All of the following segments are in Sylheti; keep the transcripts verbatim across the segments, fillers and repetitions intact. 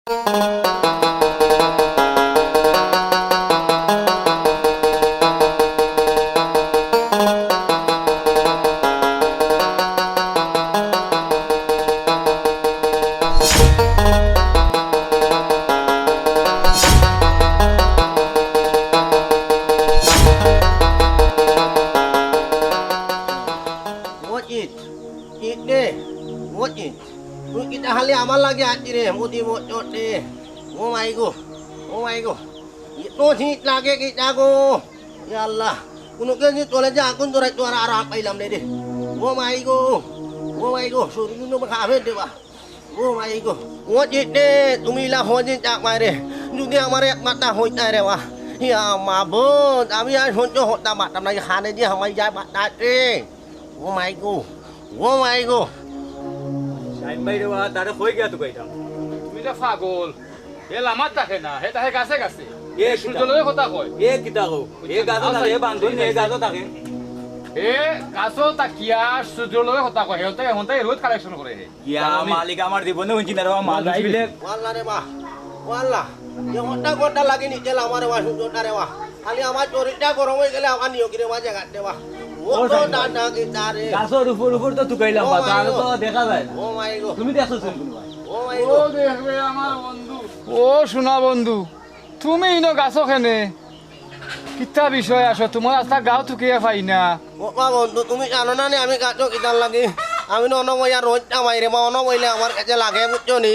মজিদ, ইতে, মজিদ। তুই কিতা খালি আমার লাগি আছি রে, মুদি মজদে। ও মাই গো, ও মাই গো। ইতো শীত লাগে কিতা গো? ইয়া আল্লাহ, কুনুকে যদি তলে যে আগুন ধরাইতো আর, আর পাইলাম না রে। ও মাই গো, ও মাই গো, শরীর নো খাবে দেবা। ও মাই গো, ও জিতে, তুমি ইলা হজিন চাক মারে। যদি আমার এক মাথা হইতায় রে বা। ইয়া মাবুদ, আমি আর সহ্য করতাম পারতাম না, খানে দিয়ে হামাই যায় বাতাতে। ও মাই গো, ও মাই গো। শাহিন ভাই রে বা, তারে কই গিয়া তুকাইতাম? তুমি যে পাগল। হে লামাত থাকে না, হে থাকে গাছে গাছে। এ সূর্য কিতা? লগে কথা কয়। এ কিতা কও? এ গাছো থাকে, এ বান্ধন, এ গাছো থাকে। এ গাছো থাকিয়া সূর্য লগে কথা কয়, হে হন্তাই, হন্তাই রোদ collection করে হে। ইয়া মালিক, আমার জীবনে হুনছি না রে বা, মানুষ বিলে। ওয়াল্লা রে বা, ওয়াল্লা। এ হন্তা ঘন্টা লাগে নিতে আমার বা, সূর্যটা রে বা। খালি আমার শরীরটা গরম হয়ে গেলে আমার নিয়োগিরে মাঝে গাড়তে বা। ও ও তো শাহিন ভাই। দাদা কি তারে। গাছর উপর উপর তো তুকাইলাম ও বা, মাই তাহলে গো। তো দেখা যায় না। ও মাই গো। তুমি দেখছো শুন কোনো ভাই? ও মাই ও গো। দেখবে আমার বন্ধু। ও সোনা বন্ধু, তুমি ইনো গাছো কেনে? কিতা বিষয় আসো? তোমার আস্তা গাও তুকিয়া পাই না। ও মা বন্ধু, তুমি জানো না নি আমি গাছো কিতার লাগি? আমি না অনো বইয়া রোজ কামাই রে মা, অনো বইলে আমার কাছে লাগে, বুঝছো নি?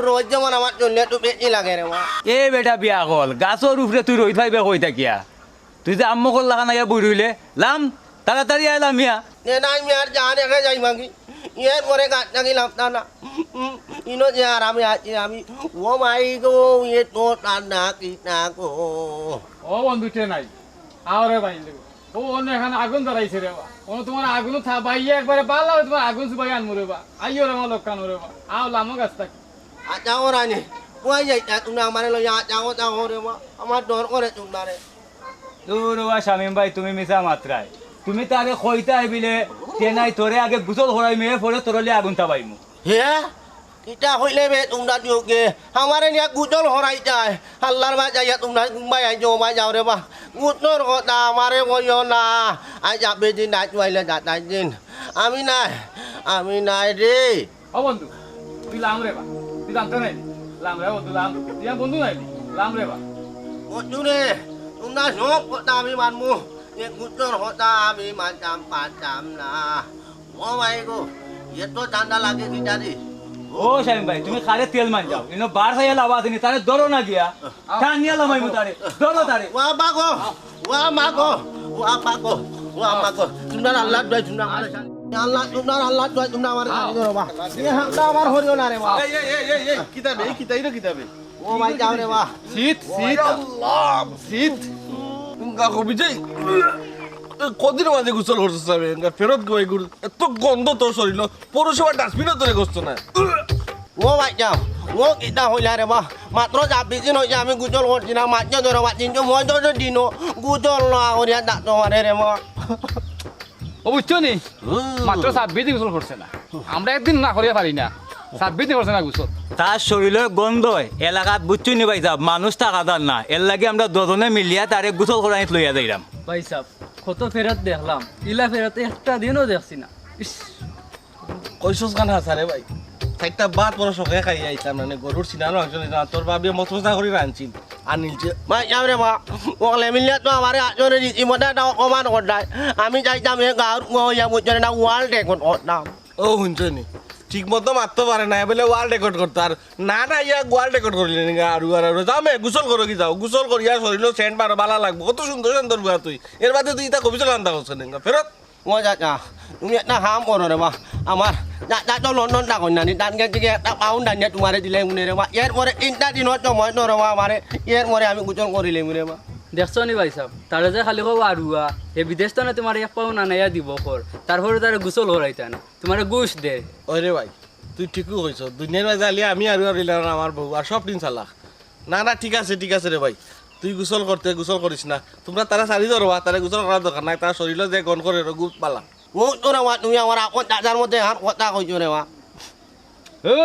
রোজ যেমন আমার চললে একটু বেশি লাগে রে মা। এ বেটা বিয়া কল, গাছর উপরে তুই রোদ পাইবে কই থাকিয়া? তুই যে আম্মকর লাখান আইয়া বই রইলে, লাম, তাড়াতাড়ি আয় লামিয়া। এ নাই, আমি আর জান একে যাই মাগি। এর পরে গাছ নাকি লামতা না। উম, ইনো যে আর আমি আছি, আমি, ও মাই গো, এ তো তার না কি না গো। ও বন্ধু, তে নাই। আও রে ভাই, দেখো। ও অন্য এখানে আগুন ধরাইছে রে বা। ও তোমার আগুন থা-, বাইয়ে একবারে বালা, তোমার আগুন সুবাই আনমু রে বা। আইও রে মা, লোক কানো রে বা। আও লামো গাছ থাকি। আচ্ছা, ও রানী, কই যাইতা তুমি আমারে লইয়া? আচ্ছা, ও যাও রে মা। আমার ডর করে তোমরা রে। দূর ওবা শামীম ভাই, তুমি মিছা মাতরায়। তুমি তারে কইতায় বিলে, তে নাই তোরে আগে গোসল করাইমু, এর পরে তোর লগে আগুন তাবাইমু। হে? কিতা কইলে বে তোমরা দিওকে? আমারে নিয়া গোসল করাইতায়। আল্লাহর বায় যাইয়া তোমরা ঘুমাই আইছো, ওবা যাও রে বা। গোসলর কথা আমারে কইও না। আইজ আবেদিন রাইত অইলে যাতাই দিন। আমি নাই, আমি নাই রে। ও বন্ধু, তুই লাম রে বা। তুই জানতে নাই? লাম রে বন্ধু, লাম। তুই আমার বন্ধু নাই? লাম রে বা। বন্ধু রে, তোমরা সব কথা আমি মানমু, এ কুত্তর কথা আমি মানতাম পারতাম না। ও মাই গো, এত ঠান্ডা লাগে কিতা রে? ও শামীম ভাই, তুমি কারে তেল মানজাও? ইনো বার চাইয়া লাবা আছেনি, তারে ধরো না গিয়া। টানিয়া লামাইমু তারে, ধরো তারে। ওয়া বা গো, ওয়া মা গো, ওয়া মা গো, ওয়া মা গো। তোমরা আল্লাহর দোয়াই, তোমরা আমারে শান্তি। আল্লাহ, তোমরা আল্লাহর দোয়াই, তোমরা আমারে শান্তি করো বা। এ হামলা আমার হরিও না রে বা। এই, এই, এই, এই, এই, কিতা বে, এই কিতা, ইনো কিতা বে? ও ভাই, যাও রে বা। শীত, শীত। আল্লাহ, শীত। গা কবি যাই। এ, কদিন মাঝে গোসল করছস আমি? এঙ্গা ফেরত গই গুর। এত গন্ধ তোর শরীর। পৌরসভার ডাস্টবিনও তোরে গোসল না। ও ভাই যাও, ও কিতা কইলা রে বা? মাত্র ছাব্বিশ দিন অইছে আমি গোসল করছি না, মাঝে ধরো বা তিনশো পঁয়ষট্টি দিনও গোসল না করিয়া থাকতো পারে রে বা। ও বুঝছো নি? হুম। মাত্র ছাব্বিশ দিন গোসল করছে না, আমরা একদিন না করিয়া পারি না, ছাব্বিশ দিন করছে না গোসল। তার শরীরর গন্ধয় এলাকাত বুঝছো নি ভাই সাব, মানুষ থাকা যার না, এর লাগি আমরা দুজনে মিলিয়া তারে গোসল করানিত লইয়া যাইরাম। ভাই সাব, কত ফেরত দেখলাম, ইলা ফেরত একটা দিনও দেখছি না। ইস। কইছস খান হাছা রে ভাই। চাইরটা ভাত বড় শখে খাই আইতাম, মানে গরুর সিনানো একজন দিতাম, তোর ভাবিয়ে মশমশা করি রাঁধছিল, আনিলছে। ভাই, যাও রে বা, ওকলে মিলিয়া তো আমারে আজরে রীতিমতো একটা অপমান করলাই। আমি চাইতাম এ গাঁওর গো ইয়া বুঝছো না, world record করতাম। ও, হুনছো নি? ঠিক মতো মাততো পারে না, বলে world record করতো। আর না, না, ইয়া world record করিলে নি, আর, আর, আর, যাও মে, গোসল করো কি যাও, গোসল করিয়া শরীরও সেন্ট মারো, বালা লাগবো, কত সুন্দর সুন্দর বুয়া তুই। এর বাদে তুই ইতা কবি চলান্তা করছো নি, ফেরত। ও চাচা, তুমি একটা কাম করো রে বা। আমার চাচা তো লন্ডন থাকইন না নি, তান গেছ থাকি একটা পাউন্ড আনিয়া তোমারে দিলাইমু নে রে বা। এর পরে তিনটা দিনর সময় দেও রে বা আমারে, এর পরে আমি গোসল করিলাইমু রে বা। দেখছো নি ভাই সাব, তারে যে খালি কও আরুয়া, হে বিদেশ থনে তোমারে এক পাউন্ড আনাইয়া দিবো কর, তারপরে তারে গোসল করাইতা না, তোমারে ঘুষ দে। ওই রে ভাই, তুই ঠিকউ কইছস, দুনিয়ার মাঝে খালি আমি আরুয়া রইলাম আর আমার বউ, আর সব দিন চালাক। না, না, ঠিক আছে, ঠিক আছে রে ভাই। তুই গোসল করতে, গোসল করিস না। তোমরা তারে ছাড়ি দেও রে বা, তারে গোসল করার দরকার নাই, তার শরীরও যে গন করে রোগ বালা। ও তো রে বা, তুমি আমার আপন চাচার মধ্যে আর কথা কইছো রে বা।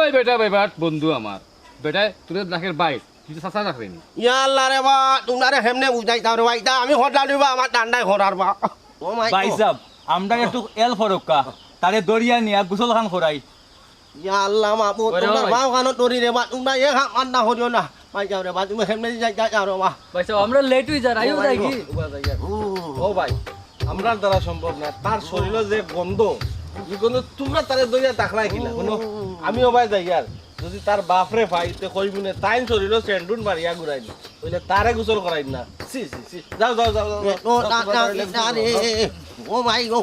ওই বেটা বেবাট বন্ধু আমার, বেটায় তোরে ডাকের ভাই, তুই তো চাচা ডাকরে নি। ইয়া আল্লাহ রে বা, তুমরারে হেমনে বুঝাইতাম রে বা, ইতা আমি হরলা দিবা, আমার ঠান্ডায় হরার বা। ও মাই ভাই গড। সাহেব, আমরা একটু এল ফরক্কা, তারে দরিয়া নিয়া গোসল খান করাই। ইয়া আল্লাহ মাবুদ, ওরে তুমরার ভাই। বাও খানো দরি রে বা, তুমরা এ কাম আর না করিও না। ভাই যাও রে বা, তুমি হেমনে যাই, যাই, যাও রে বা। ভাই সাহেব, আমরা লেট হয়ে যার, আইও ও ভাই যাই কি? গো। ও ভাই, আমরার দ্বারা সম্ভব না। তার শরীরও যে গন্ধ, এই গন্ধ তুমরা তারে দরিয়া ডাকরায় কিলা? হুনো, আমি ও ভাই যাই আর যদি তার বাপরে পাই, তে কইমু নে, তাইন শরীরও সেন্ডুন মারিয়া ঘুরাইন। ওইলে তারে গোসল করাইন না। ছি, ছি, ছি। যাও, যাও, যাও, যাও, যাও। ও, যাও, না, তোমরা না, তাহলে না, গোসল রে, করো। এ, এ, ও ভাই গো।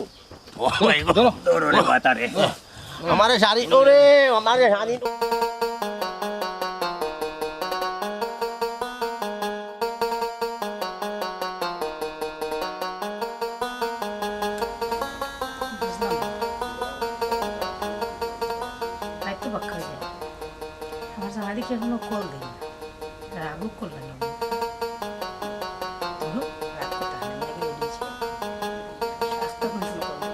ও ভাই গো। ধরো। ধরো রে বাতারে। আমারে শাড়ি টো রে, আমারে শাড়ি টো। বুঝলাম না। রাইত তো বাক্কা অইলো। আমার জামাই দেখি এখনো কল দেয় না। রাগও করলেন না। ধুরো, রাগ করতে হয় না, আমি আগে রেডি ছিলাম। আস্তে করে শুরু করবো।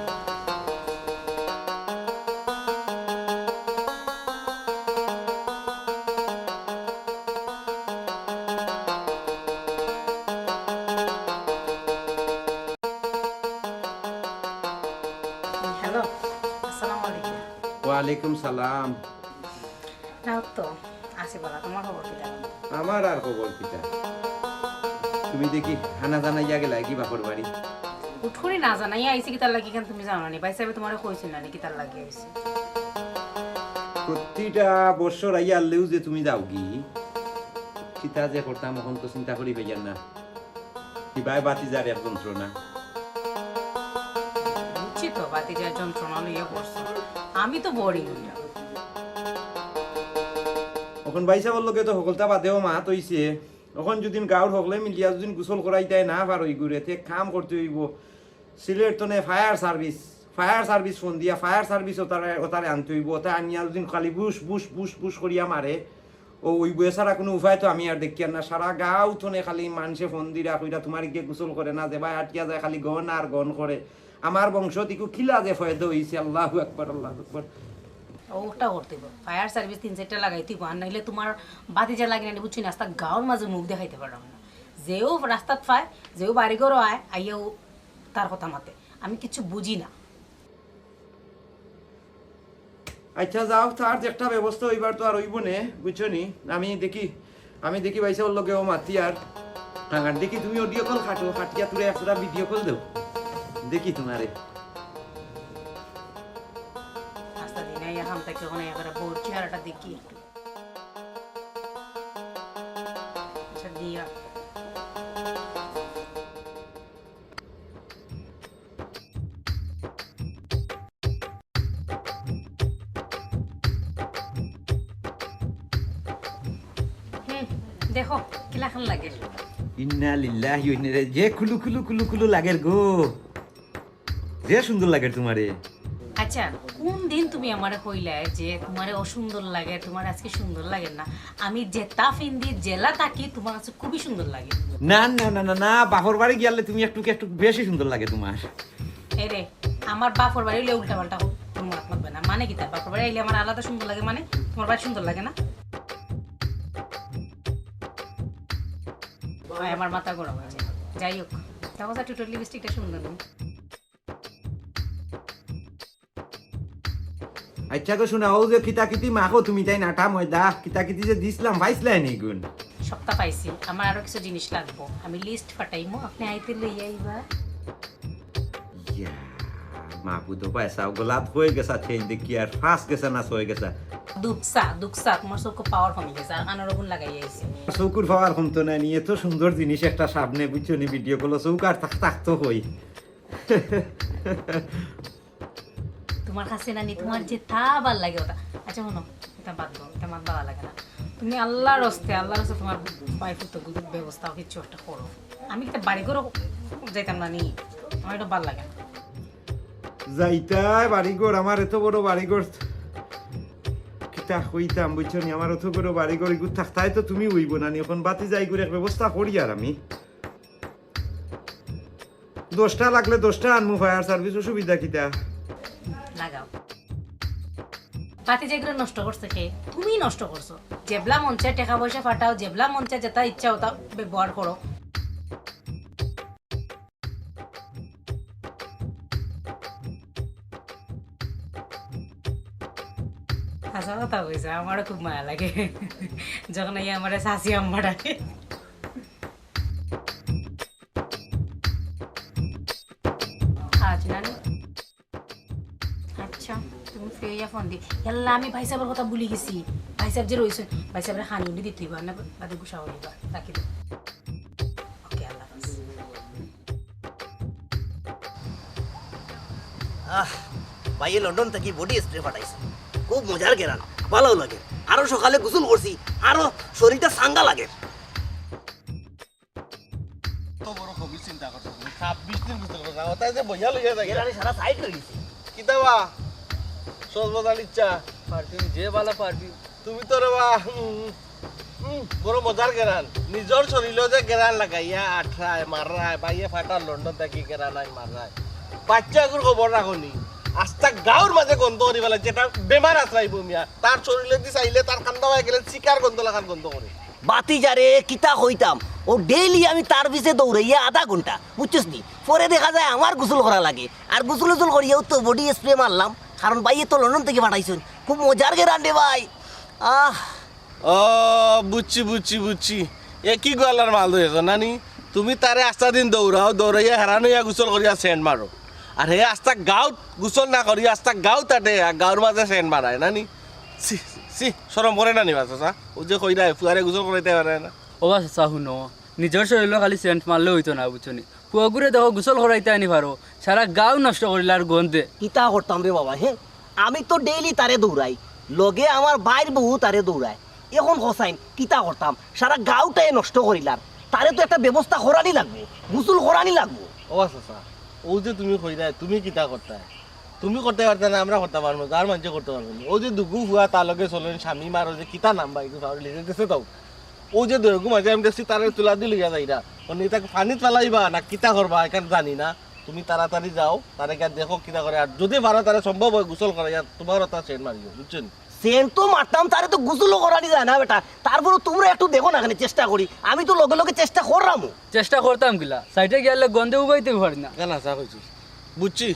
হ্যালো, আসসালামু আলাইকুম। ওয়ালাইকুম সালাম। রাউত তো, আছি বালা, তোমার খবর কিতা? আমার আর খবর কিতা? তুমি দেখি হানা জানাইয়া গেলায় কি বাপর বাড়ি? হুট করি না জানাইয়া আইছি কিতার লাগি, কেন তুমি জানো নি? ভাই সাহেব তোমারে কইছিল না নি কিতার লাগি আইছি? প্রতিটা বছর আইয়া আনলেও যে তুমি যাওগি, কিতা যে করতাম অখন তো চিন্তা করি পাইয়ার না। হিবায় বাতিজার এক যন্ত্রণা। বুঝছি তো, বাতিজার যন্ত্রণা লইয়া পড়ছো। আমি তো বোরিং অইলাম। অখন ভাই সাবর লগে তো হকলতা বাদেও মাত অইছে। অখন যুদিন গাউর হকলে মিলিয়া যুদিন গোসল করাইতায় না পারইগুরে, তে কাম করতে অইবো। সিলেট তনে fire service, fire service phone দিয়া, ফায়ার সার্ভিস ওতারে, ওতারে আনতে অইবো। ওতা আনিয়া যুদিন খালি বুশ, বুশ, বুশ, বুশ করিয়া মারে, ও ওই বইয়ে ছাড়া কুনু উপায় তো আমি আর দেখিয়ার না। সারা গাউ তনে খালি মানষে ফোন দিরা কইরা, "তুমার ইগে গোসল করে না, যেবায় আটিয়া যায় খালি গন আর গন করে।" আমার বংশত ইগু কিলা যে ফয়দা অইছে, আল্লাহু আকবার, আল্লাহু আকবার। ওটা করতে অইবো, ফায়ার সার্ভিস তিন চাইরটা লাগাইতে অইবো, আর নাইলে তুমার বাতিজার লাগি না, বুঝছো নি, আস্তা গাউর মাঝে মুখ দেখাইতে পাররাম না। যেউ রাস্তাত পায়, যেউ বাড়িঘরো আয়, আইয়াউ তার কথা মাতে। আমি কিচ্ছু বুঝি না। আইচ্ছা, যাও, তার যে একটা ব্যবস্থা অইবার তো আর অইবো নে, বুঝছো নি? আমি দেখি, আমি দেখি ভাই সাবর লগেও মাতি আর, আর দেখি তুমি অডিও কল কাটো, কাটিয়া তুরে একটা ভিডিও কল দেও, দেখি তুমারে। আস্তা দিন আইয়া হাম থাকি অখন একবারে বউর চেহারাটা দেখি একটু। আচ্ছা, দিয়া। হুম, দেখো, কিলাখান লাগে। ইন্না লিল্লাহি ওয়া ইন্না ইলাইহি, যে কুলু কুলু কুলু কুলু লাগের গো। যে সুন্দর লাগের তুমারে। আচ্ছা, কুন দিন তুমি আমারে কইলায় যে তুমারে অসুন্দর লাগে, তুমারে আজকে সুন্দর লাগের না? আমি যেতা ফিন্দি, যেলা থাকি, তুমার কাছে খুবই সুন্দর লাগে। না, না, না, না, না, বাপর বাড়ি গিয়ালে তুমি একটু, একটু বেশি সুন্দর লাগে তুমার। এরে, আমার বাপর বাড়ি অইলে উল্টা পাল্টা কুনু মাত মাতবে না। মানে কিতা? বাপর বাড়ি আইলে আমার আলাদা সুন্দর লাগে, মানে তুমার বাড়ি সুন্দর লাগে না? ভাই, আমার মাথা গরম অইছে। যাই হোক, দেখো স্যার, টুটুর লিপস্টিকটা সুন্দর না? আইচ্ছা গো, হুনো, অউ যে কিতা কিতি মাখো তুমি, তাইন আটা ময়দা, কিতা কিতি যে দিছলাম, পাইছলায় নি গুন? সবতা পাইছি, আমার আরো কিছু জিনিস লাগবো, আমি লিস্ট পাঠাইমু, আপনে আইতে লইয়া আইবা। ইয়া, মাবুদো পয়সা গলাত অই গেছে, চেইন দেখি আর ফাঁস গেছে না ছয় গেছে। দুকসা, দুকসা, তুমার চউখো পাওয়ার কমি গেছে, আর কানোর গুন লাগাই আইছি। চউখর পাওয়ার কমতো নায় নি, এত সুন্দর জিনিস একটা সামনে, বুঝছো নি, ভিডিও কলো চউখ আর থাক-, থাকতো কই। তুমার কাছে না নি, তুমার যেতা ভালা লাগে ওতা। আচ্ছা, হুনো, ইতা বাদ দেও, ইতা মাত ভালা লাগে না। তুমি আল্লার ওয়াস্তে, আল্লার ওয়াস্তে তুমার ওয়াইফর তো ব্যবস্থা কিচ্ছু একটা করো। আমি কিতা বাড়িঘরো যাইতাম না নি? আমার ইটা ভালা লাগে না। যাইতায় বাড়িঘর, আমার এত বড় বাড়িঘর। কিতা কইতাম, বুঝছো নি? আমার অত বড় বাড়িঘর, ইগুত থাকতায় তো তুমি অইবো না নি? অখন বাতি যাই করে এক ব্যবস্থা করি আর আমি। দশটা লাগলে দশটা আনমু, ফায়ার সার্ভিস, অসুবিধা কিতা? লাগাও। বাতি যেগুলো নষ্ট করছে কে? তুমি নষ্ট করছো। যেবলা মন চায় টেকা পয়সা ফাটাও, যেবলা মন চায় যেটা ইচ্ছা ওটা ব্যবহার করো। হাছা কথা কইছে, আমারও খুব মায়া লাগে যখন এই আমারে চাচি আম্মা ডাকে। আজ নানি। আচ্ছা, তুমি ফিরিয়া ফোন দি। ইয়াল্লা, আমি ভাই সাহেবের কথা ভুলি গেছি। ভাই সাহেব যে রইছে, ভাই সাহেবের হানি উনি দিতে হইবা, না বাদে গুসা হইবা। রাখি দাও। ওকে, আল্লাহ হাফেজ। আহ, ভাইয়ে লন্ডন থাকি বডি স্প্রে পাঠাইছে, খুব মজার গেরান, ভালাও লাগে। আরো সকালে গোসল করছি, আরো শরীরটা চাঙ্গা লাগে। তো বড় কবির চিন্তা করছো তুমি, ছাব্বিশ দিন গোসল করছো, ওটাই যে বইয়া লইয়া যাই। গেরানে সারা সাইড হয়ে গেছে। কিতা বা? সজ বাজার ইচ্ছা। পারফিউম, যে বালা পারফিউম। তুমি তো রে বা, হুম, হুম, বড় মজার গেরান। নিজর শরীরও যে গেরান লাগাইয়া আঠরায়, মাররায়, ভাইয়ে ফাটার লন্ডন থাকি গেরান আই মাররায়। বাচ্চা এগুর খবর রাখো নি। আস্তা গাঁওর মাঝে গন্ধ করি ফেলাইছে, যেটা বেমার আছড়াইবো মিয়া। তার শরীরে দি চাইলে তার কান্দা হয়ে গেলে শিকার গন্ধ লাখান গন্ধ করে। বাতিজারে কিতা কইতাম, ও ডেইলি আমি তার পিছে দৌড়াইয়া আধা ঘন্টা, বুঝছস নি? পরে দেখা যায় আমার গোসল করা লাগে, আর গোসল উসল করিয়াও তো বডি স্প্রে মারলাম, কারণ ভাইয়ে তো লন্ডন থাকি পাঠাইছইন, খুব মজার গেরান রে ভাই। আহ, ও, বুঝছি, বুঝছি, বুঝছি। এ কি গোয়ালার মাল হয়েছ, নানি? তুমি তারে আস্তা দিন দৌড়াও, দৌড়াইয়া হেরান হইয়া গোসল করিয়া সেন্ট মারো। আর হে আস্তা গাঁওত গোসল না করি, আস্তা গাঁওত আটে, আর গাঁওর মাঝে সেন্ট মারায়, নানি? ছি, ছি, শরম করে না নি বা, চাচা? ও যে কইরা, ফুয়ারে গোসল করাইতে পারে না। ও বা চাচা, হুনো, নিজর শরীরও খালি সেন্ট মারলে হইতো না, বুঝছো নি? ফুয়াগুরে দেখো, গোসল করাইতে আনি পারো, সারা গাঁও নষ্ট করিলার গন্ধে। কিতা করতাম রে বাবা, হে? আমি তো ডেইলি তারে দৌড়াই, লগে আমার ভাইর বউ তারে দৌড়ায়। এখন কছাইন, কিতা করতাম? সারা গাঁওটাই নষ্ট করিলার। তারে তো একটা ব্যবস্থা করানি লাগবো, গোসল করানি লাগবো। ও আচ্ছা, আচ্ছা, ও যে তুমি কইরায়, তুমি কিতা করতায়? তুমি করতে পারতে না, আমরা করতে পারবো, গাঁওর মানষে করতে পারবো না। ও যে দুগু ফুয়া, তার লগে চলেন, স্বামী মার, ও যে কিতা নাম বা, একটু লিখে গেছে তাও। ও যে দৈরকম আছে, আমি দেখছি তারে তুলা দি লইয়া যাইরা। মানে, তাকে পানিত ফালাইবা না কিতা করবা, এখান জানি না। তুমি তাড়াতাড়ি যাও, তারে গিয়া দেখো কিতা করে। আর যদি পারো, তারে সম্ভব হয় গোসল করাইয়া, তোমারও তা সেন্ট মারিও, বুঝছো নি? সেন্ট তো মারতাম, তারে তো গোসলও করানি যায় না বেটা। তারপরে তোমরা একটু দেখো না, এখানে চেষ্টা করি। আমি তো লগে লগে চেষ্টা করলামও। চেষ্টা করতাম কিলা, সাইডে গিয়ালে গন্ধে উবাইতে পারি না। কেন হাছা কইছিস? বুঝছি,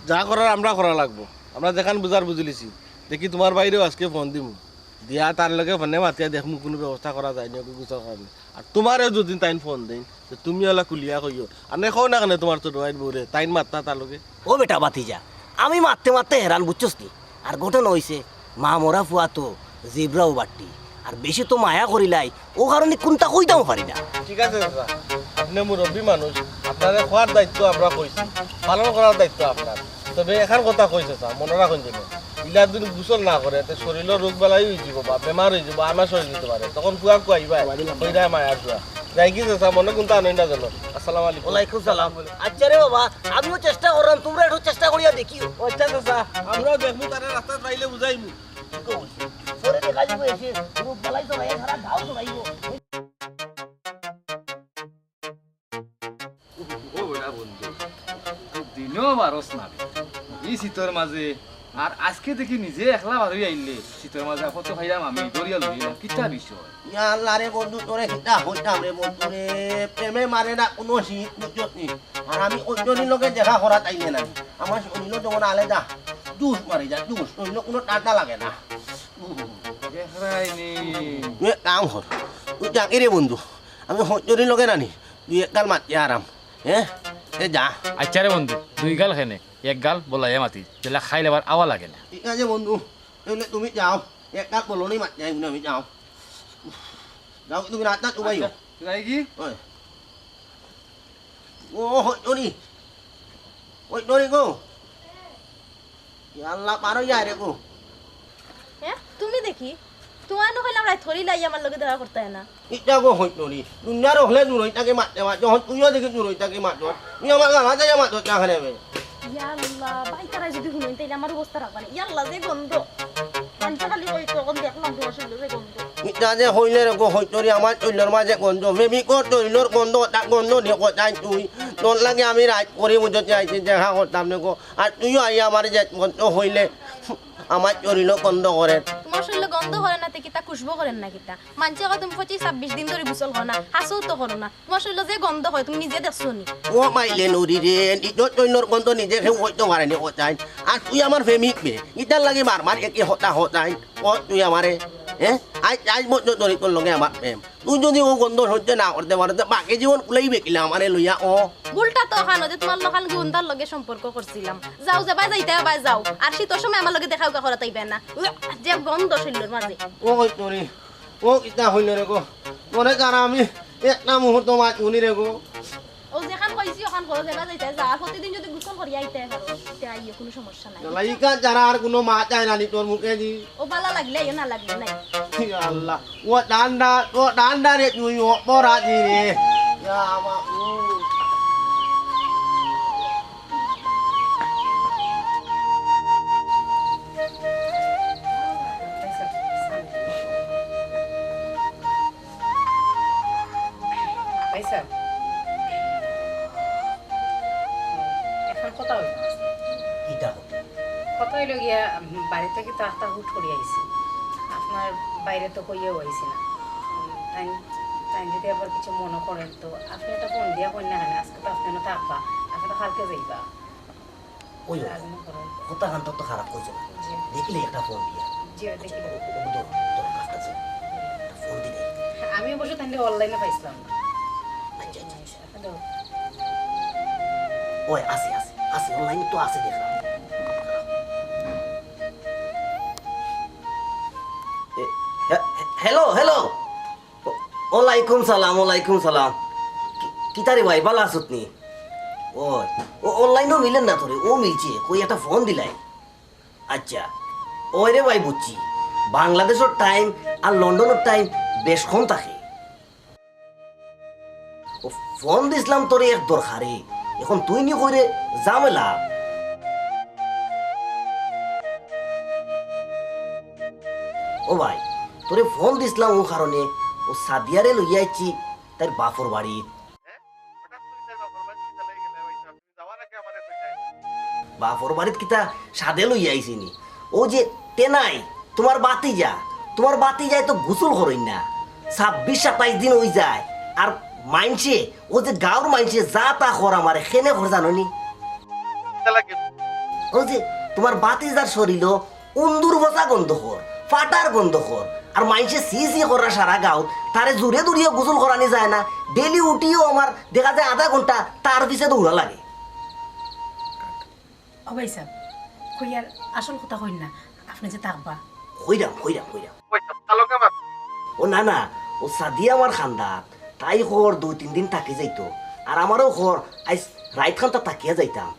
যা করার আমরা করা লাগবো। আমরা যেখান বুঝার বুঝিলিছি। দেখি তোমার ভাইরেও আজকে ফোন দিমু। দিয়া তার লগে ফোনে মাতিয়া দেখমু কুনু ব্যবস্থা করা যায় নি, ওকে গোসল করানি। আর তোমারেও যদি তাইন ফোন দেইন, তে তুমি অলা খুলিয়া কইও। আর নে কও না কেনে তোমার ছোট ভাইর বউরে, তাইন মাততা তার লগে। ও বেটা বাতিজা, আমি মাততে মাততে হেরান বুঝছস নি? আর ঘটনা অইছে, মা মরা ফুয়া তো জিব্রাও বাট্টি। আর বেশি তো মায়া করিলাই, ও কারণে কুনতা কইতামও পারি না। ঠিক আছে চাচা, আপনে মুরব্বি মানুষ, আপনারে কওয়ার দায়িত্ব আমরা কইছি, পালন করার দায়িত্ব আপনার। তবে এখান কথা কই চাচা, মনো রাখইন যেন, ইলা যদি গোসল না করে, তে শরীরর রোগ বালাই অইযিবো বা বেমার অইযিবো, আমার শরীর দিতে পারে, তখন কুয়া কুয়াইবা, কইরা মায়ার দোয়া। যাই কি চাচা, মনে কুনতা আনইন না যেন। আসসালামু আলাইকুম। ওয়ালাইকুম সালাম। আচ্ছা রে বাবা, আমিও চেষ্টা করলাম, তোমরা একটু চেষ্টা করিয়া দেখিও। আচ্ছা চাচা, আমরাও দেখমু, তারে রাস্তাত পাইলে বুঝাইমু। পরে দেখা যাইবো এসে, রোগ বালাই তো নাই, সারা গাঁও তো নাইবো। ও বেটা বন্ধু, তুই দিনও পারস না রে। ই শীতর মাঝে, আর আজকে দেখি নিজে একলা বারই আইলে, শীতর মাঝে আপদ তো খাইলাম আমি, ধরিয়া লইলাম, কিতা বিষয়? ইয়া আল্লাহ রে বন্ধু, তোরে কিতা কইতাম রে বন্ধু রে, প্রেমে মারে না কুনু শীত, বুঝছত নি? আর আমি অইন্যর লগে দেখা করাত আইলে না, আমার শরীরও যেমন আলাদা জুস মারি যায়, জুস, অইন্য কুনু ঠান্ডা লাগে না। দেখরায়নি। তুই এক কাম কর, তুই যাকে রে বন্ধু, আমি অইন্যর লগে নানি, তুই এক গাল মাতিয়া আরাম, হ্যাঁ? এ যা। আচ্ছা রে বন্ধু, দুই গাল কেনে, এক গাল বলাইয়া মাতি, যেলা খাইলে আবার আওয়া লাগে না। ঠিক আছে বন্ধু, তাইলে তুমি যাও, এক গাল বলনি মাতিয়া আইমু না আমি, যাও। যাও, তুমি রাস্তাত উবাইও। আচ্ছা, যাই কি? ওই। ও, হই, ননি। ওই, ননি গো। ইয়া আল্লাহ, পারো ইয়া রে গো। হ্যাঁ, তুমি দেখি, তোমার না কইলাম রাইত হরিলাই আমার লগে দেখা করতে না। ইটা গো হই ননি। দুনিয়ার হলে দূর হই তাকে মারতে মারতে, হন তুইও দেখি দূর হই তাকে মারতে। তুই আমার গালা যায় মারতে চা খানে বে। ইয়া আল্লাহ, ভাই তারা যদি হুনেন তাইলে আমার অবস্থা রাখবা না। ইয়া আল্লাহ, যে গন্ধ। আনতে খালি কই তখন দেখলাম তোমার শরীরে যে গন্ধ। ইটা যে হইলে রে গো, হইতরি আমার তৈলর মাঝে গন্ধ, বেবি কর তৈলর গন্ধ, তা গন্ধ দিয়ে কোথায় তুই? তোর লাগে আমি রাইত করি বুঝতে আইছি, দেখা করতাম না গো। আর তুইও আই আমার যে গন্ধ হইলে। আমার শরীরও গন্ধ করে। তুমার শরীরও গন্ধ করে না, তে কিতা খুশবু করে না কিতা? মানষে কয় তুমি পঁচিশ ছাব্বিশ দিন ধরি গোসল করো না, হাছাউ তো করো না। তুমার শরীরও যে গন্ধ করে, তুমি নিজে দেখছো নি? ও মাইলে নুরি রে, নিজর শরীরর গন্ধ নিজে কেউ কইতো পারে নি, কছাইন। আর তুই আমার প্রেমিক বে, ইতার লাগি বারবার একই কথা কছাইন। ও তুই আমারে, হ্যাঁ? আইজ, আইজ পর্যন্ত ধরি তোর লগে আমার প্রেম। তুই যদি অউ গন্ধ সহ্য না করতে পারো, তে বাকি জীবন কুলাইবে কিলা আমারে লইয়া, ও? ভুলটা তো অখানো যে তুমার লগে গন্ধার লগে সম্পর্ক করছিলাম। যাও, যেবায় যাইতায় অবায় যাও। আর শীতর সময় আমার লগে দেখা উকা করাত আইবায় না। উয়া, যে গন্ধ শরীরর মাঝে। ও কই তোরে, ও কিতা হইল রে গো? তোরে ছাড়া আমি একটা মুহূর্ত বাঁচমু নি রে গো। অউ যেখান কইছি অখান করো, যেবায় যাইতায় যাও। আর প্রতিদিন যদি গোসল করিয়া আইতায় পারো, তে আইও, কুনু সমস্যা নাই। জ্বালাইকা ছাড়া আর কুনু মাত যায় না নি তোর মুখে দি। ও ভালা লাগলে আইও, না লাগলে নাই। ইয়া আল্লাহ, ও ঠান্ডা, ও ঠান্ডা রে তুই, ও অপরাধী রে। ইয়া আমার, ও। ভাইসাব, অখন কথা অইল। কিতা কথা? কথা অইল গিয়া, উম, বাড়ি থাকি তো আখতা হুট করি আইছি। আপনার ভাইরে তো কইয়াও আইছি না। উম, তাইন, তাইন যদি আবার কিছু মনো করেন তো আপনে একটা ফোন দিয়া কইন না কেনে, আজকে তো আপনে না থাকবা, আপনে তো কালকে যাইবা। ওই, ওই। কথা খান তো খারাপ কইছো না। জি। দেখিলে একটা ফোন দিয়া। জি, দেখি। ও, ও, ও, দর-, দরখাস্ত আছে। একটা ফোন দিলে। আমি অবশ্য তাইলে অনলাইনে পাইছিলাম না। আচ্ছা, আচ্ছা, আচ্ছা। হ্যালো। ওই, আছে, আছে, আছে, অনলাইনে তো আছে দেখলাম। এ, হে-, হে-, হ্যালো, হ্যালো। ও-, ওয়ালাইকুম সালাম, ওয়ালাইকুম সালাম। কি-, কিতা রে ভাই, ভালা আছত নি? ওই, ও অনলাইনেও মিলের না তোরে, ও মিলছে, কই একটা ফোন দিলাই। আচ্ছা, ওই রে ভাই বুঝছি, বাংলাদেশর টাইম আর লন্ডনর টাইম বেশ কম থাকে। ও ফোন দিছলাম তোরে এক দরকারে, অখন তুই নি কইরে ঝামেলা। ও ভাই, তোরে ফোন দিছলাম অউ কারণে, অউ সাদিয়ারে লইয়া আইছি তাইর বাফর বাড়িত। বাফর বাড়িত কিতা সাদে লইয়া আইছি নি? অউ যে তেনাই, তুমার বাতিজা, তুমার বাতিজায় তো গোসল করইন না, ছাব্বিশ সাতাইশ দিন অই যায়। আর মাইনষে, অউ যে গাউর মাইনষে যা তা কর আমারে, কেনে কর জানো নি? অউ যে তুমার বাতিজার শরীলো উন্দুর পচা গন্ধ কর, ফাটার গন্ধ কর, আর মাইনষে ছি ছি কররা সারা গাউত, তারে জুরে দুরিয়া গোসল করানি যায় না। ডেইলি উঠিও আমার দেখা যায় আধা ঘন্টা তার পিছে দৌড়া লাগে। ও ভাইসাব, কইয়ার আসল কথা কইন না, আপনে যে থাকবা। কইরাম, কইরাম, কইরাম। ও না, না, ও সাদিয়া আমার খান্দাত, তাই কর দুই তিন দিন থাকি যাইতো, আর আমারেও কর আইজ রাইত খান্দাত থাকিয়া যাইতাম।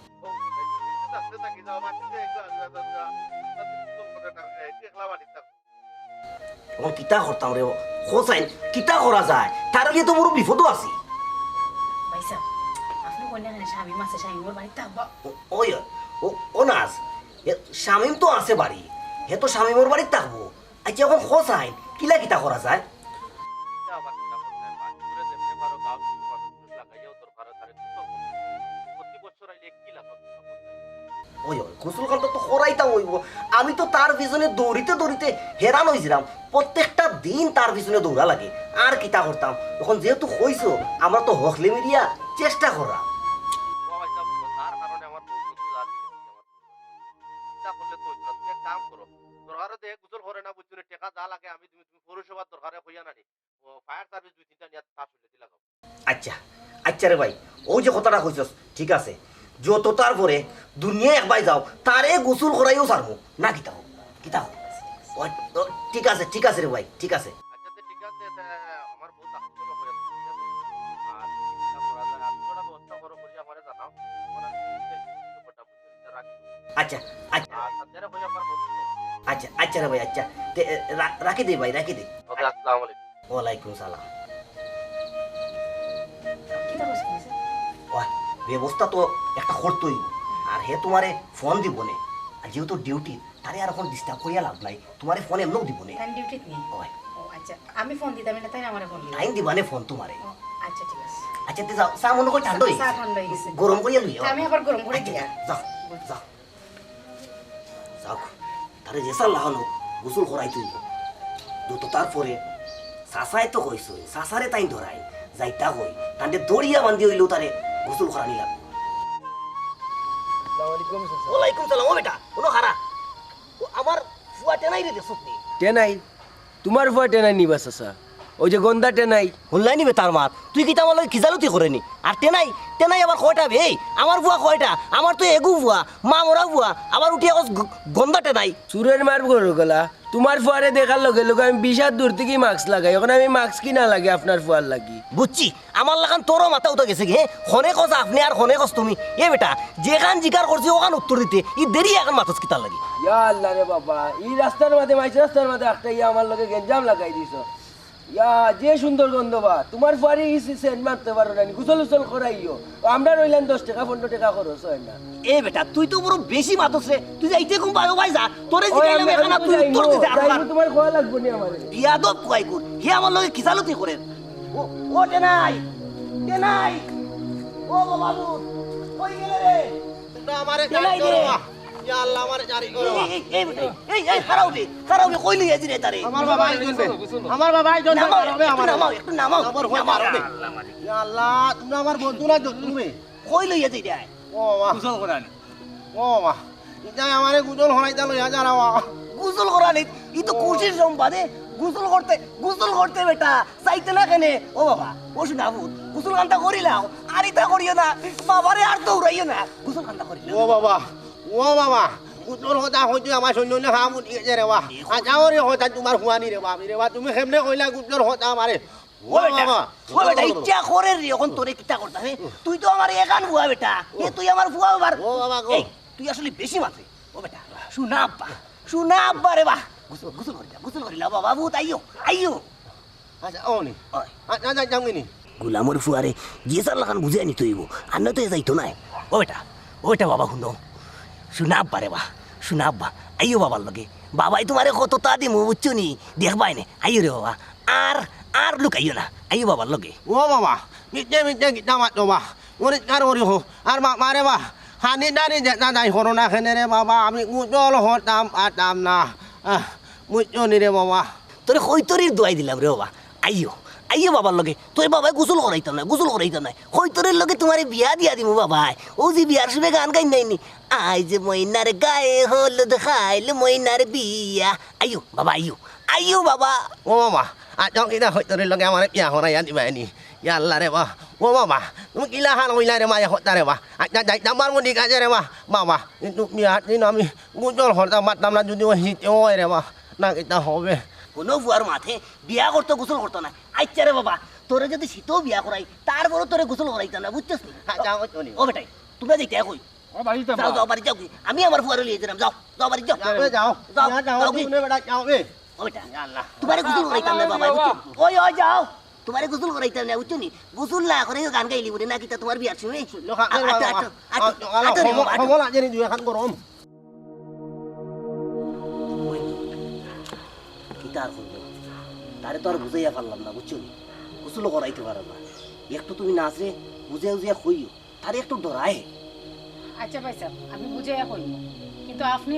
অখন কিতা করতাম রে? হোসাইন, কিতা করা যায়? তার লগে তো বড় বিপদও আছি। ভাইসাব, আপনে কইন না কেনে শামিম আছে, শামিমর বাড়িত থাকবা। ও, ওই, ও, ও নাজ, এ, শামিম তো আছে বাড়ি, হে তো শামিমর বাড়িত থাকবো। আচ্ছা, অখন হোসাইন, কিলা কিতা করা যায়? ওই, ওই, গোসল খান্দাত তো করাইতাম অইবো। আমি তো তার পিছনে দৌড়িতে দৌড়িতে হেরান অইছিলাম। প্রত্যেকটা দিন তার পিছনে দৌড়া লাগে। আর কিতা করতাম? অখন যেহেতু কইছো, আমরা তো হকলে মিলিয়া চেষ্টা করা। দরকারে দে, গোসল করে না, বুঝছো নি? টেকা যা লাগে আমি দিমু, তুমি পৌরসভার দরকারে কইয়া না নি। ও, fire service দুই তিনটা নিয়া তার শরীরে দিলা যাও। আচ্ছা, আচ্ছা রে ভাই, অউ যে কথাটা কইছস, ঠিক আছে। যত তার পরে দুনিয়া একবায় যাও, তারে গোসল করাইও ছাড়মু। না কিতা হোক, কিতা হোক। ও, ও, ঠিক আছে, ঠিক আছে রে ভাই, ঠিক আছে। আচ্ছা, তে ঠিক আছে, তে আমার বউ তাকে কোনো করে দিও, ঠিক আছে? আর কিতা করা যায়, আর কিতা ব্যবস্থা করো, করি আমারে জানাও। তোমার আমি বুঝতে পারছি, ব্যাপারটা বুঝতে পারছি, রাখি। আচ্ছা, আচ্ছা। আর সাথে কই আমার বউ। আচ্ছা, আচ্ছা রে ভাই, আচ্ছা। তে, এ, রা-, রাখি দে ভাই, রাখি দে। ওকে, আসসালামু আলাইকুম। ওয়ালাইকুম সালাম। কিতা কইছে, কইছে? ওই, ব্যবস্থা তো একটা করতে অইবো। আর হে তোমারে ফোন দিবো নে। আর যেহেতু ডিউটি, তারে আর অখন disturb করিয়া লাভ নাই। তোমারে ফোন এমনেও দিবো নে। তাই ডিউটিত নি? ওই। ও আচ্ছা, আমি ফোন দিতাম না, তাইন আমারে ফোন দিবা। তাইন দিবা নে ফোন তোমারে। ও, আচ্ছা, ঠিক আছে। আচ্ছা, তে যাও, চা মনো করি ঠান্ডা অই গেছে। চা ঠান্ডা অই গেছে। গরম করিয়া লইয়া আও। আমি আবার গরম করি আচ্ছা, দিয়া। যাও, যাও। যাও। তারে যেছা লাখান অউক, গোসল করাইতে অইবো। যত তার পরে চাচায় তো কইছইন, চাচারে তাইন ধরাইন, যাইতা কই, তানরে দড়িয়া বান্ধি অইলেও তারে গোসল করানি লাগবো। আসসালামু আলাইকুম, চাচা। ওয়ালাইকুম সালাম। ও বেটা, হুনো খারা। ও আমার ফুয়া টেনাইরে দেখছত নি? টেনাই? তুমার ফুয়া টেনাই নি বা চাচা? অউ যে গন্দা টেনাই। হুনলায় নি বে তার মাত? তুই কিতা আমার লগে খিজালতি করে নি? আর টেনাই, টেনাই আবার কয়টা বে? এই, আমার ফুয়া কয়টা? আমার তো এগু ফুয়া, মা মরা ফুয়া, আবার উঠি এখন গ-, গন্দা টেনাই। চুরের মার গরু গলা। তুমার ফুয়ারে দেখার লগে লগে আমি বিশ হাত দূর থাকি মাস্ক লাগাই। অখন আমি মাস্ক কিনা লাগে আপনার ফুয়ার লাগি? বুঝছি, আমার লাখান তোরও মাথা উঠা গেছে গি, হে? খনে কস আপনে আর খনে কস তুমি। এ বেটা, যেখান জিকার করছি অখান উত্তর দিতে, ই দেরি অখন মাতস কিতার লাগি? ইয়া আল্লাহ রে বাবা, ই রাস্তার মাঝে, মাইজ রাস্তার মাঝে একটা ইয়া আমার লগে গেঞ্জাম লাগাই দিছো। ইয়া, যে সুন্দর গন্ধ বা, তুমার ফুয়ারে ই সে-, সেন্ট মারতে পারো না নি, গোসল উসল করাইও। ও আমরা রইলাম দশ টেকা, পনরো টেকা খরচ অয় না। এ বেটা, তুই তো বড় বেশি মাতস রে, তুই যাইতে কম ভাই, ও ভাই যা, তোরে ও, জিগাইলাম আমি, আমি এখান, তুই যাইমু, উত্তর দিতে আর যাইমু, পার। তুমার কওয়া লাগবো নি আমারে। বিয়াদব কুয়াই কর, হে আমার লগে খিজালতি করে। ও, ও টেনাই, টেনাই, ও বাবা, কই গেলে রে? তোমরা আমারে টেনাই জারি করো রে। বা। ইয়া আল্লাহ, আমারে জারি করো বা। এই, এই, এই, এই, এই, এই, খাড়াও বে, খাড়াও বে, কই লইয়া যাইরে তারে? আমার বাবা আইজন বে। আমার বাবা আইজন বে, নামাও, মারো বে একটু আমারে। নামাও, একটু নামাও, আমার হয়ে নামাও। মারো বে। ইয়া আল্লাহ, তোমরা আমার বন্ধু না শত্রু বে। কই লইয়া যাইরে? ও বাবা। গোসল করানি। ও বাবা। ইতায় আমারে গোসল করাইতা লইয়া যারা বাবা। গোসল করানি? ই তো খুশির সম্বাদে। গোসল করতে, গোসল করতে বেটা, চাইতে না কেনে? ও বাবা, ও শোনা ভূত, গোসল কান্তা করিলাও। আর ইতা করিও না, বাবারে আর দৌড়াইও না। গোসল কান্তা করিলাও। ও বাবা, ও বাবা, গুজর কথা কইতে আমার সৈন্য না খাম উঠি গেছে রে বা। আচ্ছা, ওরে কথা তোমার হুয়ানি রে বা, রে বা, তুমি কেমনে কইলা গুজর কথা আমারে? ও ও বেটা, বাবা। ও বেটা, ইচ্ছা করে রে, অখন তোরে কিতা করতা, হে? তুই তো আমার একান ফুয়া বেটা, এ তুই আমার ফুয়া বাবার। ও বাবা গো। এই, তুই আসলে বেশি মাতে। ও বেটা, শোনা আব্বা, শোনা আব্বা রে বা। গোসল, গোসল করিলা, গোসল করিলা, বাবা, ভূত আইও, আইও। আচ্ছা, ও নি। ওই। আ, না, না, যাও নি। গুলামর ফুয়ারে যে সার লাখান বুঝে আনিতে অইবো, আর না তো এ যাইতো নায়। ও বেটা, ও বেটা বাবা, হুনো। শোনা আব্বা রে বা, শোনা আব্বা। আইও বাবার লগে। বাবায় তোমারে কততা দিমু, বুঝছো নি? দেখবায় নে। আইও রে বাবা। আর, আর লুকাইও না। আইও বাবার লগে। ও বাবা, মিথ্যে মিথ্যে কিতা মাতো বা। পরিষ্কার করি কও। আর মা, মারে বা, খানি দানি যেতা নাই করো না কেনে রে বাবা, আমি গুজল করতাম পারতাম না। আহ, বুঝছো নি রে বাবা? তোরে কৈতরির দোয়াই দিলাম রে বাবা। আইও, আইও বাবার লগে। তোর বাবায় গোসল করাইতাম না, গোসল করাইতাম না। কৈতরির লগে তোমারে বিয়া দিয়া দিমু বাবায়। ও যে বিয়ার সময় গান গাইন নাইনি? আইজ ময়নার গায়ে হলুদ, কাইল ময়নার বিয়া। আইও বাবা, আইও। আইও বাবা। ও বাবা, আর তো কিনা কৈতরির লগে আমারে বিয়া করাইয়া দিবায় নি? ইয়া আল্লাহ রে বা। ও বাবা, তুমি কিলা খান কইলা রে বা, এ কথা রে বা। আচ্ছা, যাইতাম পারমু ঠিক আছে রে বা। বাবা, কিন্তু বিয়ার দিন আমি গুজল করতাম পারতাম না, যদি ও শীতে অয় রে বা। না, কিতা হবে? হুনো ফুয়ার মাতে, বিয়া করতে গোসল করতো না। আচ্ছা রে বাবা, তোরে যদি শীতেও বিয়া করাই, তারপরও তোরে গোসল করাইতাম না, বুঝছস নি? হ্যাঁ, যাও, যাও নি। ও বেটাই, তোমরা যাইতায় কই? ও বাড়িত যাও, যাও। যাও, বাড়িত যাও গি। আমি আমার ফুয়ারে লইয়া যাইরাম, যাও, যাও, বাড়িত যাও। যাও বে, যাও। যাও, যাও, যাও গি। তুমি বেটা, যাও বে। ও বেটা, ইয়া আল্লাহ। তোমারে গোসল করাইতাম না, বাবা, বুঝছো? ওই, ওই, যাও। তোমারে গোসল করাইতাম না, বুঝছো নি? গোসল না করাইয়া গান গাইলি বুলে না, কিতা তোমার বিয়ার সময়? লো, খা, আ-, আটো, বাবা। আটো, আটো, আ, আটো রে, বাবা, আটো। খবর আছে নি, দুই খান গরম। ওই, কিতা আর করবো? তারে তো আর বুঝাইয়া পারলাম না, বুঝছো নি? গোসল করাইতে পারে না। একটু তুমি নাজরে বুঝাইয়া বুঝাইয়া কইও। তারে একটু ডরায়। আচ্ছা ভাইসাব, আমি বুঝাইয়া কইমু। কিন্তু আপনে,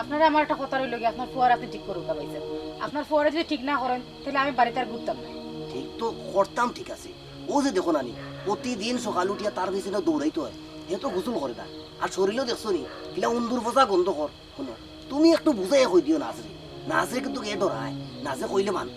আপনারে আমার একটা কথা রইলো গি, আপনার ফুয়ারে আপনে ঠিক করউক্কা ভাইসাব। আপনার ফুয়ারে যদি ঠিক না করেন, তাইলে আমি বাড়িত আর ঘুরতাম না। ঠিক তো করতাম, ঠিক আছে। ও যে দেখো নানি, প্রতিদিন সকাল উঠিয়া তার পিছনে দৌড়াইতে অয়। হে তো গোসল করে না। আর শরীলও দেখছো নি, কিলা উন্দুর পচা গন্ধ কর। হুনো, তুমি একটু বুঝাইয়া কই দিও নাজরে। নাজরে কিন্তু হে ডরায়, নাজরে কইলে মান।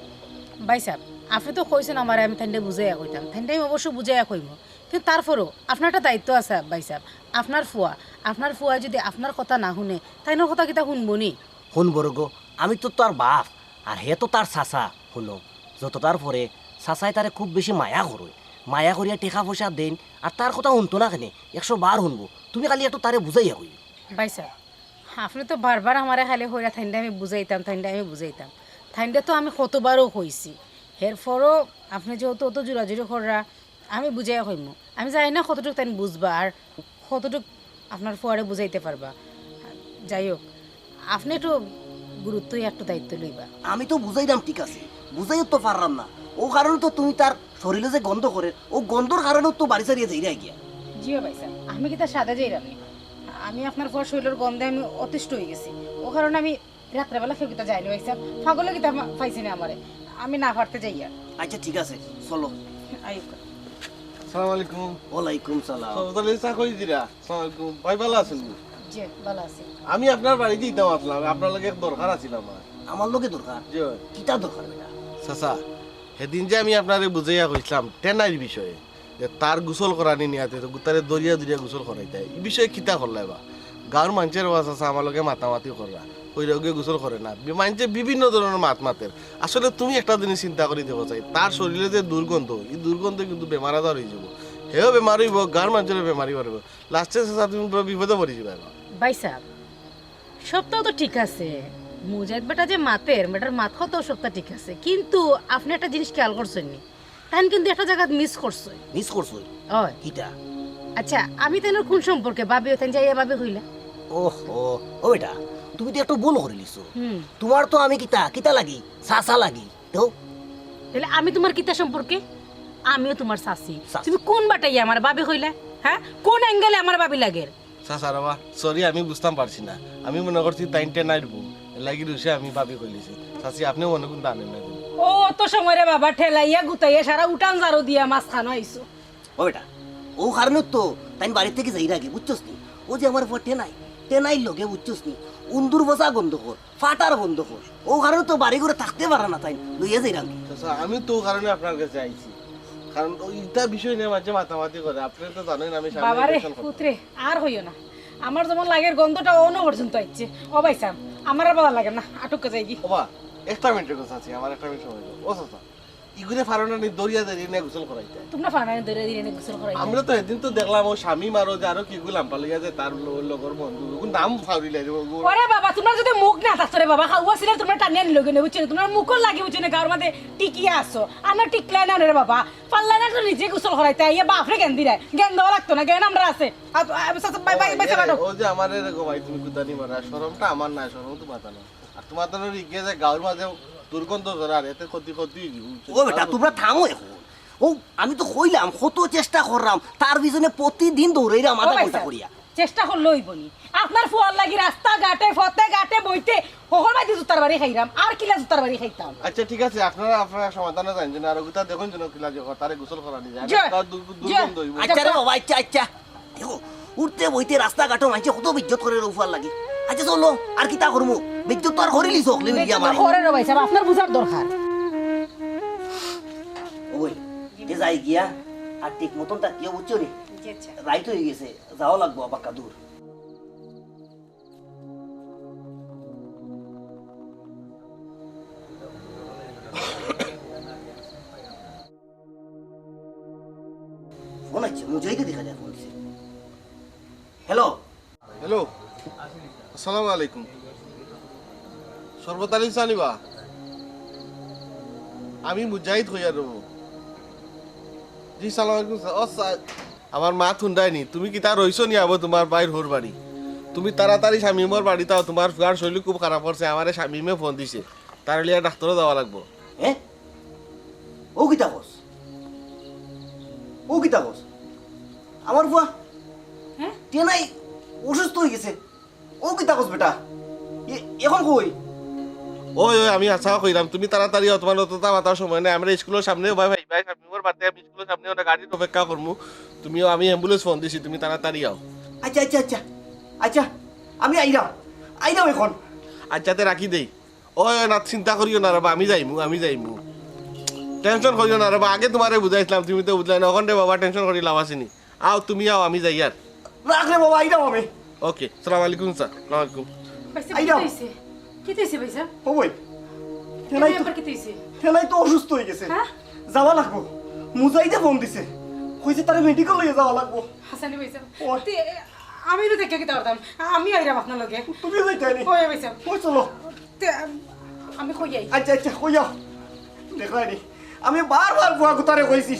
ভাইসাব, আপনে তো কইছেন আমারে আমি তাইনরে বুঝাইয়া কইতাম। তাইনরে আমি অবশ্য বুঝাইয়া কইমু। কিন্তু তারপরও আপনার একটা দায়িত্ব আছে ভাইসাব। আপনার ফুয়া, আপনার ফুয়ায় যদি আপনার কথা না হুনে, তাইনর কথা কিতা হুনবো নি? হুনবো রে গো, আমি তো তার বাপ, আর হে তো তার চাচা। হুনো, যততার পরে চাচায় তারে খুব বেশি মায়া করইন, মায়া করিয়া টেকা পয়সা দেইন, আর তার কথা হুনতো না কেনে, একশো বার হুনবো। তুমি খালি একটু তারে বুঝাইয়া কইও। ভাইসাব, আপনে তো বারবার আমারে খালি কইরা তাইনরে আমি বুঝাইতাম, তাইনরে আমি বুঝাইতাম। তাইনরে তো আমি কতবারও কইছি। এরপরও আপনে যেহেতু অত জোরাজুরি কররা, আমি বুঝাইয়া কইমু। আমি জানি না কতটুক তাইন বুঝবা আর কতটুক আপনার ফুয়ারে বুঝাইতে পারবা। যাই হোক, আপনে একটু গুরুত্ব অইয়া একটু দায়িত্ব লইবা। আমি তো বুঝাইলাম, ঠিক আছে, বুঝাইও তো পারলাম না। ও কারণে তো তুমি তার শরীলে যে গন্ধ করের, ও গন্ধর কারণেও তো বাড়ি ছাড়িয়া যাইরায় গিয়া। জি ও ভাইসাব, আমি কিতা সাদে যাইরাম নি? আমি আপনার ফুয়ার শরীলর গন্ধে আমি অতিষ্ঠ অইগেছি। ও কারণে আমি রাত্রেবেলা কেউ কিতা যায়নি ভাইসাব, পাগলে কিতা মা-, পাইছে না আমারে, আমি না পারতে যাইয়ার। আচ্ছা, ঠিক আছে, চলো। আইউক্কা। সালাম আলাইকুম। ওয়ালাইকুম সালাম। সবতালে চা কই দিরা? সালাম আলাইকুম। ভাই, ভালা আছইন নি? জি, ভালা আছি। আমি আপনার বাড়িত আইতাম আছলাম, আপনার লগে এক দরকার আছিল আমার। আমার লগে দরকার? জি। কিতা দরকার বেটা? চাচা, হেদিন যে আমি আপনারে বুঝাইয়া কইছলাম টেনাইর বিষয়ে, যে তার গোসল করানি নিয়াতে তো গুতারে দরিয়া দরিয়া গোসল করাইতায়, ই বিষয়ে কিতা করলায় বা? গাঁওর মানষে বা চাচা আমার লগে মাতামাতি কররা, কইরা অগুয়ে গোসল করে না। বি-, মানষে বিভিন্ন ধরনর মাত মাতের। আসলে তুমি একটা জিনিস চিন্তা করি দেখো চাই, তার শরীরে যে দুর্গন্ধ, ই দুর্গন্ধে কিন্তু বেমার আজার অইযিবো। হেও বেমার অইবো, গাঁওর মানষেরও বেমারি পারবো। লাস্টে চাচা তুমি পুরা বিপদে পড়ি যিবায় বা। ভাইসাব, সবতাউ তো ঠিক আছে, মুজাহিদ বেটা যে মাতের, বেটার মাত-কথাও সবতা ঠিক আছে, কিন্তু আপনে একটা জিনিস খেয়াল করছইন নি? তাইন কিন্তু একটা জাগাত মিস করছইন। মিস করছইন? অয়। কিতা? আচ্ছা, আমি তাইনর কুন সম্পর্কে ভাবি, তাইন যাইয়া ভাবি কইলা? ওহো, ও বেটা, তুমি তো একটু ভুল করিলিছো। হুম। তুমার তো আমি কিতা, কিতা লাগি? চাচা লাগি। তো? তাইলে আমি তুমার কিতা সম্পর্কে? আমিও তুমার চাচি। চাচি। তুমি কুন বাটাইয়া আমারে ভাবি কইলা? হ্যাঁ? কুন অ্যাঙ্গেলে আমারে ভাবি লাগের? চাচা রে বা, সরি, আমি বুঝতাম পারছি না। আমি মনে করছি তাইন টেনাইর বউ, এরলাগি রুশে আমি ভাবি কইলিছি। চাচি, আপনেও মনে কুনতা আনইন না। ও অত সময় রে বাবা, ঠেলাইয়া গুতাইয়া সারা উঠান ঝাড়ু দিয়া মাঝখানো আইছো। ও বেটা, অউ কারণে তো তাইন বাড়ি থাকি যাইরা আগে, বুঝছস নি? অউ যে আমার ফুয়া টেনাই, টেনাইর লগে, বুঝছস নি? উন্দুর বসা গন্ধ কর, ফাটার গন্ধ কর। অউ কারণে তো বাড়ি ঘরো থাকতে পাররা না তাইন, লইয়া যাইরা আগে। চাচা, আমি তো অউ কারণে আপনার কাছে আইছি। কারণ অউ ইতা বিষয় নিয়া মাঝে মাতামাতি করে, আপনে তো জানইন আমি সামনে বাবারে, ইলেকশন করতাম। পুতরে, আর কইও না। আমার যেমন লাগের গন্ধটা অনো পর্যন্ত আইছে। ও ভাইসাব, আমার আর ভালা লাগের না, আটুক্কা যাইগি। ও বা, একটা মিনিট গো চাচি, আমার একটা মিনিট সময় দেও। ও চাচা, ইগুরে পারো না নি দরিয়া দরিয়া নিয়া গোসল করাইতায়? তুমরা পারো না নি দরিয়া দরিয়া নিয়া গোসল করাইতায়? আমরা তো হেদিন তো দেখলাম ও শামিম আর ও যে আরো কিগু লাম্পা লইয়া যে তার লো-, লগর বন্ধু, ওগুর নাম ফাউরিলাই রে ওগুর। ওরে বাবা, তুমরার যদি মুখ না থাকতো রে বাবা, খাওয়া ছিল তুমরা টানিয়া নিলো কেনে, বুঝছো নি? তুমরার মুখর লাগি, বুঝছো নি, গাঁওর মাঝে টিকিয়া আছো। আমরা টিকলাই না রে বাবা। পারলা না তো নিজে গোসল করাইতায়, ইয়া বাফরে জ্ঞান দিরায়। জ্ঞান দেওয়া লাগতো না, জ্ঞান আমরার আছে। আ, আ, আ, বাই, বাই, বাই, আরে, বাই। ও যে আমারে রে গো ভাই, তুমি কুদানি মারা, শরমটা আমার না, শরম তুমার তা না। আর তুমার তো ইগে যে গাঁওর মাঝে দুর্গন্ধ ছড়ার, এতে ক্ষতি, ক্ষতি অইযিবো। ও বেটা, তুমরা থামো এখন। ও, আমি তো কইলাম, কত চেষ্টা করলাম, তার পিছনে প্রতিদিন দৌড়াইরা ও মাথা ভাই পয়সা সাহেব, করিয়া। চেষ্টা করলে অইবো নি? আপনার ফুয়ার লাগি রাস্তা ঘাটে, পথে ঘাটে বইতে, হকল মাইদি জুতার বাড়ি খাইরাম, আর কিলা জুতার বাড়ি খাইতাম? আচ্ছা, ঠিক আছে, আপনারা আপনারা সমাধানে যাইন, যেন আর ওগুতা দেখুন, যেন কিলা যে তারে গোসল করানি যায়। জি। তার দু-, দু-, জি। দুর্গন্ধ অইবো। আচ্ছা রে বাবা, আচ্ছা, আচ্ছা। দেখো, উঠতে বইতে রাস্তাঘাটো মানষে কত বেইজ্জত করের অউ ফুয়ার লাগি। আচ্ছা চলো, আর কিতা করমু? বেইজ্জত তো আর করিলিছো, হকলে মিলিয়া আমারে। করে রে ভাই সাহেব, আপনার বুঝার দরকার। ওই, তে যাই গিয়া, আর ঠিক মতন থাকিও, বুঝছো নি? জি, আচ্ছা। রাইত অই গেছে, যাওয়া লাগবো আবার কাদুর। ফোন আইছে, মুজাহিদে দেখা যায় ফোন দিছে। হ্যালো। হ্যালো, আসসালামু আলাইকুম। শরবত আলী চাচা নি বা? আমি মুজাহিদ কইয়ার রবো। জি, সালাম আলাইকুম স্যার। ও স্যার, আমার মাত হুনরায় নি, তুমি কিতা রইছো নি আবো তুমার ভাইর হউর বাড়ি? তুমি তাড়াতাড়ি শামিমর বাড়িত আও, তুমার ফুয়ার শরীর খুব খারাপ করছে, আমারে শামিমে ফোন দিছে, তারে লইয়া ডাক্তরো যাওয়া লাগবো। হ্যাঁ? ও কিতা কস? ও কিতা কস? আমার ফুয়া? হ্যাঁ? টেনাই অসুস্থ অই গেছে। ও কিতা কস বেটা? এ-, এখন কই? ওই, ওই, আমি হাছা কইরাম, তুমি তাড়াতাড়ি আও, তুমার অততা মাতার সময় নাই। আমরা স্কুলর সামনে, ভাই, ভাই, ভাই, শামিমর বাড়িত, আমি স্কুলর সামনে অনো গাড়ির অপেক্ষা করমু। তুমিও, আমি ambulance ফোন দিছি, তুমি তাড়াতাড়ি আও। আচ্ছা, আচ্ছা, আচ্ছা। আচ্ছা, আমি আইরাম। আইরাম এখন। আচ্ছা, তে রাখি দেই। ওই, ওই, না, চিন্তা করিও না রে বা, আমি যাইমু, আমি যাইমু। টেনশন করিও না রে বা, আগে তুমারে বুঝাইছলাম, তুমি তো বুঝলায় না। অখন রে বাবা, টেনশন করি লাভ আছে নি। আও, তুমি আও, আমি যাইয়ার। রাখ রে বাবা, আইরাম আমি। ওকে, সালাম আলাইকুম স্যার। সালাম আলাইকুম। ভাইসাব, আইরাম। কিতা অইছে? কিতা অইছে ভাইসাব? ও বই, টেনাই তো, আবার কিতা অইছে? টেনাই তো অসুস্থ অই গেছে। হ্যাঁ? যাওয়া লাগবো। মুজাহিদে ফোন দিছে। কইছে তারে মেডিকেল লইয়া যাওয়া লাগবো। হাছানি ভাইসাব। ও। তে, আমি ইনো দেখিয়া কিতা করতাম? আমি আইরাম আপনার লগে। তুমি যাইতায় নি? ওই ভাইসাব। ওই চলো। তে, আম-, আমি কই আই? আচ্ছা, আচ্ছা, কই যাও? দেখলায় নি? আমি বারবার ফুয়া গুতারে কইছি,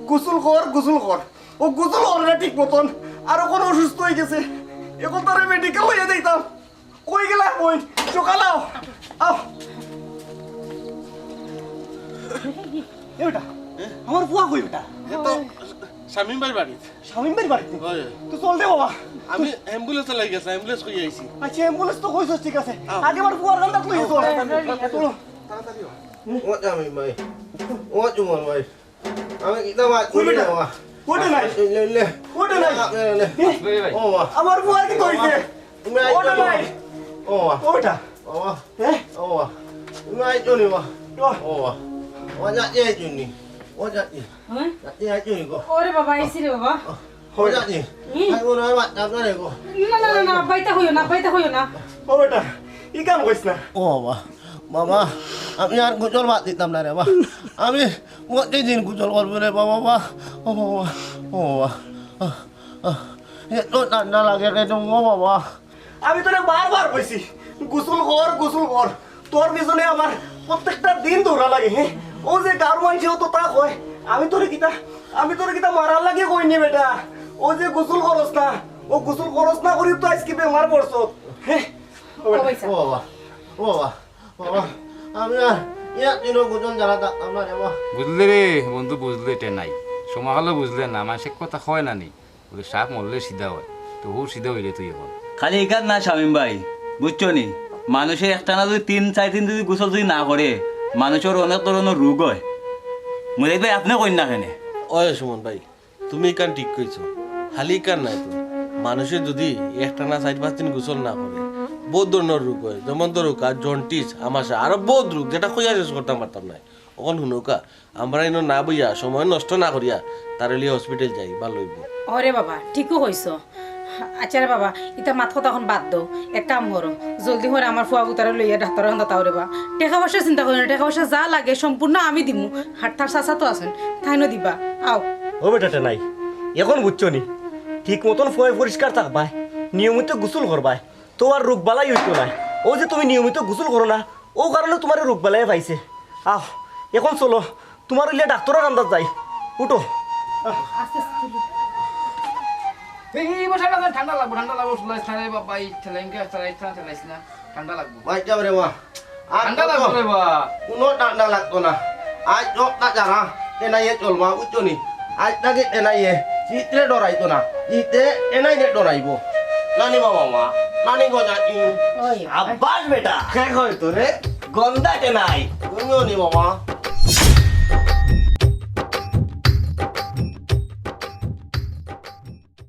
গোসল কর, গোসল কর। ও গোসল করে না ঠিক মতন। আর অখন অসুস্থ অই গেছে। এখন তারে মেডিকেল লইয়া যাইতাম। কই গেলা বই? সকাল আও। আও। এ বেটা, আমার ফুয়া কই বেটা? এ তো শামিম ভাইর বাড়িত। শামিম ভাইর বাড়িত? অয়। তো চল দে বাবা। আমি অ্যাম্বুলেন্স লাগি গেছে, অ্যাম্বুলেন্স কই আইছি। আচ্ছা, অ্যাম্বুলেন্স তো কইছস, ঠিক আছে। আও। আগে আমার ফুয়ার কান্দাত লই চল। আও, আও, আও। চলো। তাড়াতাড়ি আও। ও শামিম ভাই, ও সুমন ভাই, আমি কিতা মাত কই বেটা? বাবা। কই বেটা নাই? লে, লে। কই বেটা নাই? লে, লে। ও মা। আমার ফুয়ার কিতা অইছে? তুমি আইছো কই বেটা নি? নাই? ও মা। কই বেটা? ও মা। হ্যাঁ? ও মা। তুমি আইছো নি মা? ও। ও মা। ও যাচ্ছি আইছো নি? ও যাচ্ছি। হ্যাঁ? যাচ্ছি আইছো নি গো? ওরে বাবা, আইছি রে বাবা। ও যাচ্ছি। হুম। আমি মনে হয় মাততাম না রে গো। না, না, না, না, আব্বা, ইতা কইও না, আব্বা, ইতা কইও না। কই বেটা? ই কাম কইছ না। ও বাবা, বাবা, আমি আর গোসল বাদ দিতাম না রে বাবা। আমি প্রতিদিন গোসল করবো রে বাবা, বাবা। ও বাবা, ও বাবা। আহ, আহ, এত ঠান্ডা লাগে রে, ও বাবা। আমি তোরে বারবার কইছি, গোসল কর, গোসল কর। তোর পিছনে আমার প্রত্যেকটা দিন দৌড়া লাগে, হ্যাঁ? ও যে গাঁওর মানষে অতো তা কয়, আমি তোরে কিতা, আমি তোরে কিতা মারার লাগি কইনি বেটা। ও যে গোসল করস না, ও গোসল করস না করি তো আইজকে বেমার পড়ছস, হ্যাঁ? ও ভাই সাহেব। ও বাবা, ও বাবা, বাবা, আমি আর একদিনও গোসল ছাড়া থাকতাম না রে বাবা। বুঝলে রে বন্ধু, বুঝলে টেনাই। সময় হলো বুঝলে না, মানুষে কথা কয় না নি। বলে সাপ মরলে সিধা হয়, তো হু সিধা হইলে তুই এখন। খালি ইখান না শামিম ভাই, বুঝছো নি? মানুষে একটানা যদি তিন, চাইর দিন যদি গোসল যদি না করে, মানুষর অনেক ধরনর রোগ হয়। মুজাহিদ ভাই, আপনে কইন না কেনে? ওই সুমন ভাই, তুমি ইখান ঠিক কইছো। খালি ইখান নায় তো, মানুষে যদি একটানা চাইর পাঁচ দিন গোসল না করে, বউত ধরনর রোগ হয়, যেমন ধরউক্কা জন্ডিস, আমাশা, আরো বউত রোগ, যেটা কইয়া শেষ করতাম পারতাম নায়। অখন হুনউক্কা, আমরা ইনো না বইয়া, সময় নষ্ট না করিয়া, তারে লইয়া হসপিটাল যাই, ভালা অইবো। ওরে বাবা, ঠিকউ কইছো। আচ্ছা রে বাবা, ইতা মাত কথা অখন বাদ দেও, এক কাম করো, জলদি করি আমার ফুয়া গুতারে লইয়া ডাক্তারর কান্দাত আও রে বা। টেকা পয়সা চিন্তা করিও না, টেকা পয়সা যা লাগে সম্পূর্ণ আমি দিমু। আর তার চাচা তো আছইন, তাইনও দিবা। আও। ও বেটা টেনাই, এখন বুঝছো নি? ঠিক মতন ফুয়ায় পরিষ্কার থাকবায়, নিয়মিত গোসল করবায়, তো আর রোগ বালাই অইতো নায়। ও যে তুমি নিয়মিত গোসল করো না, ও কারণে তুমারে রোগ বালাইয়ে পাইছে। আহ, এখন চলো, তুমারে লইয়া ডাক্তারর কান্দাত যাই। উঠো। এই, এই বসে না, ঠান্ডা লাগবো, ঠান্ডা লাগবো, শুলাইস না রে বাবা, এই ঠেলাইন কে, ঠেলাইস না, ঠেলাইস না, ঠান্ডা লাগবো। ভাই, যাও রে মা। আর ঠান্ডা কত? লাগবো রে বাবা। কোনো ঠান্ডা লাগতো না। আজ সপ্তাহ যারা, এনাইয়ে চলবা, বুঝছো নি? আজ তাকে এনাইয়ে চিত্রে ডরাইতো না, চিত্রে এনাইয়ে ডরাইবো। নানি বাবা মা, নানি গো নানি। ওই। আব্বাস বেটা, কে কয় তোরে? গন্দা টেনাই। তুমিও নি বাবা।